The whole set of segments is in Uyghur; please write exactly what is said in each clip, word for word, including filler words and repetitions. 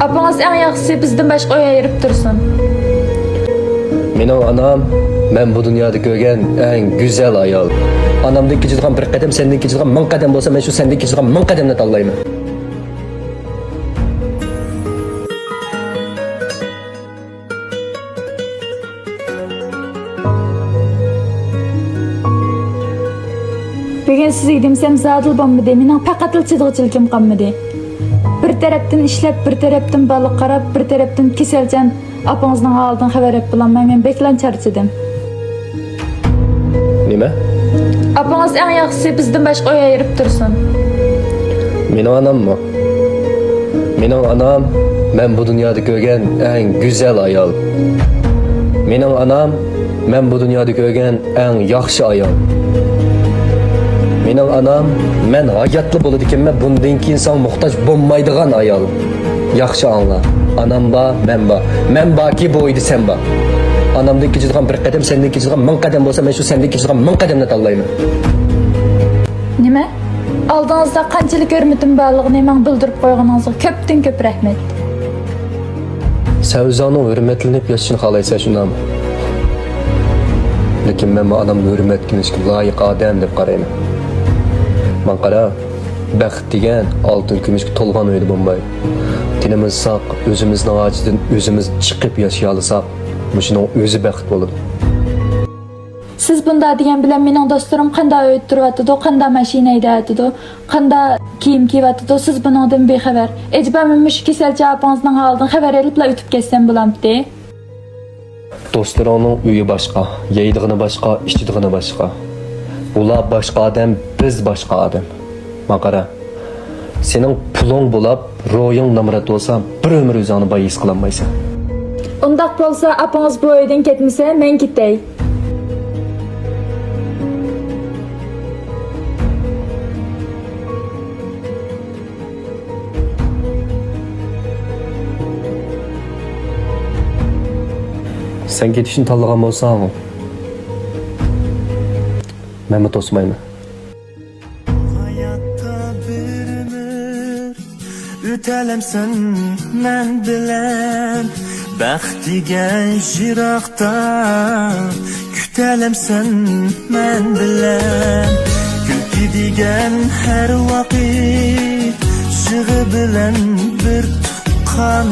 ئاپىڭىز ئەڭ ياخشىسى بىزدىن باشقا ئۆي ئايرىپ تۇرسۇن. مېنىڭ ئانام، مەن بۇ دۇنيادا كۆرگەن ئەڭ گۈزەل ئايال. ئانامدىن كېچىدىغان بىر قەدەم، سەندىن كېچىدىغان مىڭ قەدەم بولسا، مەن شۇ سەندىن كېچىدىغان مىڭ قەدەمنى تاللايمەن. بۈگۈن سىزگە دېمىسەم زادىلا بولمىدى. مېنىڭ پەقەتلا چىدىغۇچىلىكىم قالمىدى. بىر تەرەپتىن ئىشلەپ، بىر تەرەپتىن بالىغا قاراپ، بىر تەرەپتىن كېسەلچان ئاپىڭىزنىڭ ھالىدىن خەۋەر ئېلىپ بولالماي مەن بەكلا چارچىدىم. نېمە؟ ئاپىڭىز ئەڭ ياخشىسى بىزدىن باشقا ئۆي ئايرىپ تۇرسۇن. مېنىڭ ئاناممۇ؟ مېنىڭ ئانام، مەن بۇ دۇنيادا كۆرگەن ئەڭ گۈزەل ئايال. مېنىڭ ئانام، مەن بۇ دۇنيادا كۆرگەن ئەڭ ياخشى ئايال. مېنىڭ ئانام، مەن ھاياتلا بولىدىكەنمەن، بۇندىن كېيىن ساڭا موھتاج بولمايدىغان ئايال. ياخشى ئاڭلا. ئانام بار، مەن بار. مەن باركى، بۇ ئۆيدە سەن بار. ئانامدىن كېچىدىغان بىر قەدەم، سەندىن كېچىدىغان مىڭ قەدەم بولسا، مەن شۇ سەندىن كېچىدىغان مىڭ قەدەمنى تاللايمەن. نېمە؟ ئالدىڭىزدا قانچىلىك ھۆرمىتىم بارلىقىنى ماڭا بىلدۈرۈپ قويغىنىڭىزغا كۆپتىن كۆپ رەھمەت. سەن ئۆزۈڭنىڭ ھۆرمەتلىنىپ ياشىشىنى خالايسەن، شۇنداقمۇ؟ لېكىن مەنمۇ ئانامنى ھۆرمەتكە ئېلىشقا لايىق ئادەم دەپ قارايمەن. ماڭا قارا، بەخت دېگەن ئالتۇن كۈمۈشكە تولغان ئۆيدە بولمايدۇ. تېنىمىز ساق، ئۆزىمىزنىڭ ھاجىتىدىن ئۆزىمىز چىقىپ ياشىيالىساق، مۇشۇنىڭ ئۆزى بەخت بولىدۇ. سىز بۇنداق دېگەن بىلەن مېنىڭ دوستلىرىم قانداق ئۆيدە تۇرۇۋاتىدۇ، قانداق ماشىنا ھەيدەۋاتىدۇ، قانداق كىيىم كىيىۋاتىدۇ، سىز بۇنىڭدىن بىخەۋەر. ئەجەبا مەن مۇشۇ كېسەلچى ئاپىڭىزنىڭ ھالىدىن خەۋەر ئېلىپلا ئۆتۈپ كەتسەم بولامتى؟ دوستلىرىڭنىڭ ئۆيى باشقا، يەيدىغىنى باشقا، ئىچىدىغىنى باشقا. ئۇلار باشقا ئادەم، بىز باشقا ئادەم. ماڭا قارا. سېنىڭ پۇلۇڭ بولاپ، روھىڭ نامرات بولسا، بىر ئۆمۈر ئۆزۈڭنى باي ھېس قىلالمايسەن. ئۇنداق بولسا، ئاپىڭىز بۇ ئۆيدىن كەتمىسە، مەن كېتەي. سەن كېتىشنى تاللىغان بولساڭ، مەنمۇ توسمايمەن. ھاياتتا بىر ئۆمۈر ئۆتەلەمسەن مەن بىلەن؟ بەخت دېگەن يىراقتا، كۈتەلەمسەن مەن بىلەن؟ كۈلكە دېگەن ھەر ۋاقىت يىغا بىلەن بىر تۇغقان،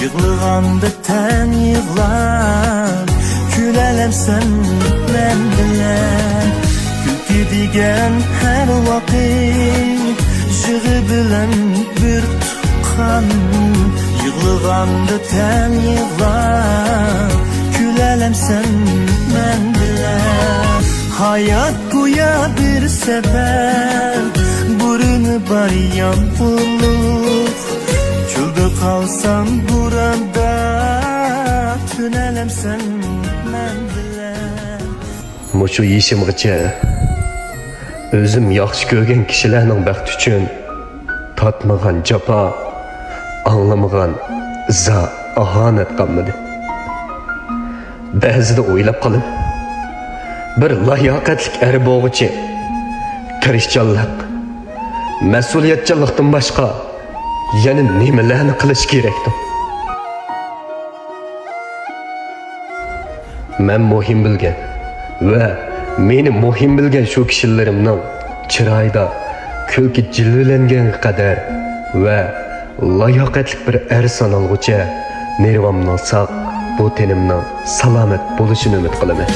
يىغلىغاندا تەن يىغلاپ، كۈلەلەمسەن مەن بىلەن؟ كۈلكە دېگەن ھەر ۋاقىت يىغا بىلەن بىر تۇغقان، يىغلىغاندا تەن يىغلاپ، كۈلەلەمسەن مەن بىلەن؟ ھايات گويا بىر سەپەر، بۇرنى بار يامغۇرلۇق، چۆلدە قالسام بوراندا، تۈنەلەمسەن مەن بىلەن؟ مۇشۇ يېشىمغىچە ئۆزۈم ياخشى كۆرگەن كىشىلەرنىڭ بەختى ئۈچۈن تارتمىغان جاپا، ئاڭلىمىغان ئىزا، ئاھانەت قالمىدى. بەزىدە ئويلاپ قالىمەن، بىر لاياقەتلىك ئەر بولغۇچى تىرىشچانلىق، مەسئۇلىيەتچانلىقتىن باشقا يەنە نېمىلەرنى قىلىش كېرەكتۇ؟ مەن مۇھىم بىلگەن ۋە مېنى مۇھىم بىلگەن شۇ كىشىلىرىمنىڭ چىرايىدا كۈلكە جىلۋىلەنگەنگە قەدەر ۋە لاياقەتلىك بىر ئەر سانالغۇچە نېرۋامنىڭ ساق، بۇ تېنىمنىڭ سالامەت بولۇشىنى ئۈمىد قىلىمەن.